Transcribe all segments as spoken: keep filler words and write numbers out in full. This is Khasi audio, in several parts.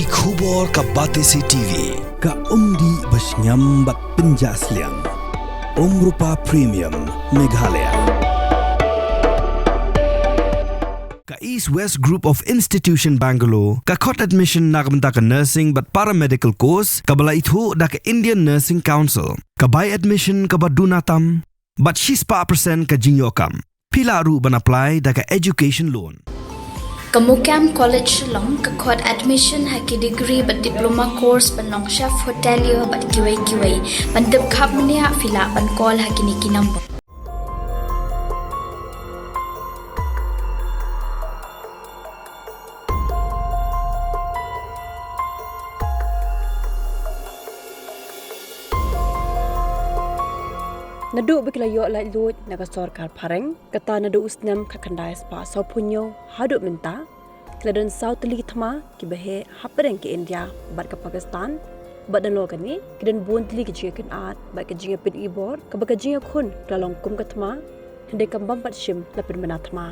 Ki khubor ka Batesi T V, ka umdih ba shngiam bad pynjah sliang. Umrupa Premium, Meghalaya. Ka East West Group of Institution Bangalore, ka khot admission na ka bynta ka nursing bad paramedical course, kaba la ithuh da ka Indian Nursing Council, ka bai admission kaba duna tam, bad shispah percent ka jingïoh kam. Phi lah ruh ban apply da ka education loan. Ka Mukam College Shillong ka khot admission ha ki degree bad diploma course ban long chef hotelier bad kiwei kiwei. Ban tip khapmenia phi lah ban call ha kine ki number. Naduh ba ki la ïoh laitluid na ka sorkar phareng, kata naduh u snem khatkhyndai spah sawphew hynñiew haduh mynta, ki la don saw tylli ki thma kiba heh hapdeng ka India bad ka Pakistan. Bad nalor kane, ki don bun tylli ki jingïakynad bad ka jingïapynibor, kaba ka jingïakhun ka la long kum ka thma, hynrei kam bam pat shim la pynbna thma.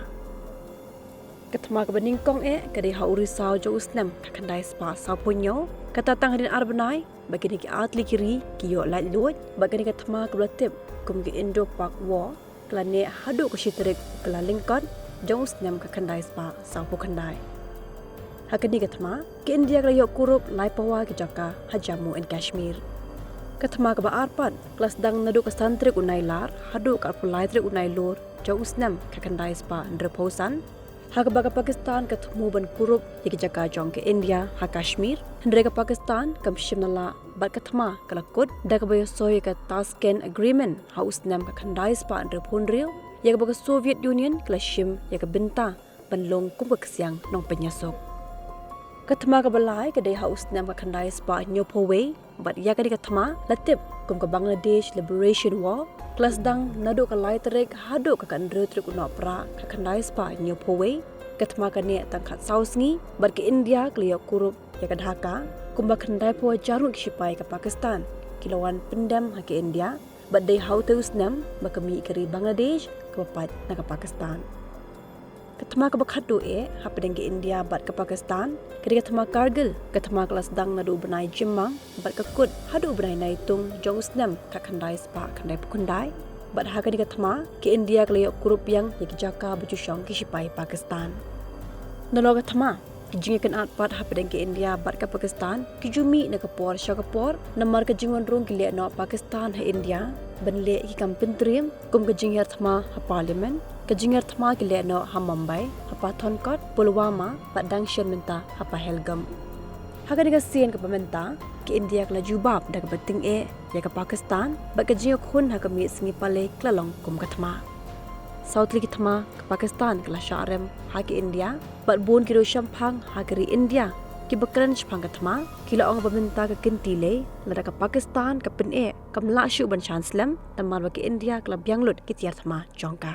Ka thma kaba nyngkong eh ka dei ha u Risaw jong u snem khatkhyndai spah sawphew hynñiew, kata tang hadien ar bnai ba kine ki ar tylli ki ri ki ïoh laitluid, bad kane ka thma kaba la tip kum ka Indo-Pak War ka la neh haduh ka shi tarik u Kyllalyngkot jong u snem khatkhyndai spah sawphew khyndai. Ha kane ka thma, ka India ka la ïoh kurup lai pawa ki jaka ha Jammu and Kashmir. Ka thma kaba ar pat ka la sdang naduh ka san tarik u Nailar haduh ka arphew lai tarik u Nailur jong u snem khatkhyndai spah hynriewphew san, ha kaba ka Pakistan ka thmu ban kurup ïa ki jaka jong ka India ha Kashmir, hynrei ka Pakistan kam shym la lah bad ka thma ka la kut da kaba ïasoi ïa ka Tashkent Agreement ha u snem khatkhyndai spah hynriewphew hynriew, ïa kaba ka Soviet Union ka la shim ïa ka bynta ban long kum ka ksiang nongpynïasuk. Ka thma kaba lai ka dei ha u snem khatkhyndai spah hynñiewphew wei, bad ïa kane ka thma la tip kum ka Bangladesh Liberation War, ka la sdang naduh ka lai tarik haduh ka khathynriew tarik u Nohprah khatkhyndai spah hynñiewphew wei. Ka thma ka neh tang khatsaw sngi, bad ka India ka la ïoh kurup ïa ka Dhaka, kumba khyndaiphew hajar ngut ki shipai ka Pakistan ki la wan pyndem ha ka India, bad dei ha utei u snem ba ka mih ka ri Bangladesh kaba pait na ka Pakistan. Ka thma kaba khatduh eh hapdeng ka India bad ka Pakistan ka dei ka thma Kargil, ka thma ka la sdang naduh u bnai Jymmang bad ka kut haduh u bnai Naitung jong u snem khatkhyndai spah khyndaiphew khyndai. Bad ha kane ka thma ka India ka la ïoh kurup biang ïa ki jaka ba ju shong ki shipai Pakistan. Nalor ka thma, ki jingïakynad pat hapdeng ka India bad ka Pakistan ki ju mih na ka por sha ka por, namar ka jingwan rung ki lehnoh Pakistan ha India ban leh ïa ki kam pyntriem, kum ka jinghiar thma ha Parliament, ka jinghiar thma ki lehnoh ha Mumbai, ha Pathankot, Pulwama, bad dang shen mynta ha Pahalgam. Ha kane ka sien kaba mynta, ka India ka la jubab da kaba tyngeh ïa ka Pakistan, bad ka jingïakhun ha ka miet sngi Palei ka la long kum ka thma. Saw tylli ki thma ka Pakistan ka la shah rem ha ka India, bad bun ki riewshemphang ha ka ri India kiba kren shaphang ka thma ki la ong ba mynta ka kynti lei, lada ka Pakistan ka pyneh, kam lah shuh ban shah slem, namar ba ka India ka la biang lut ki tiar thma jong ka.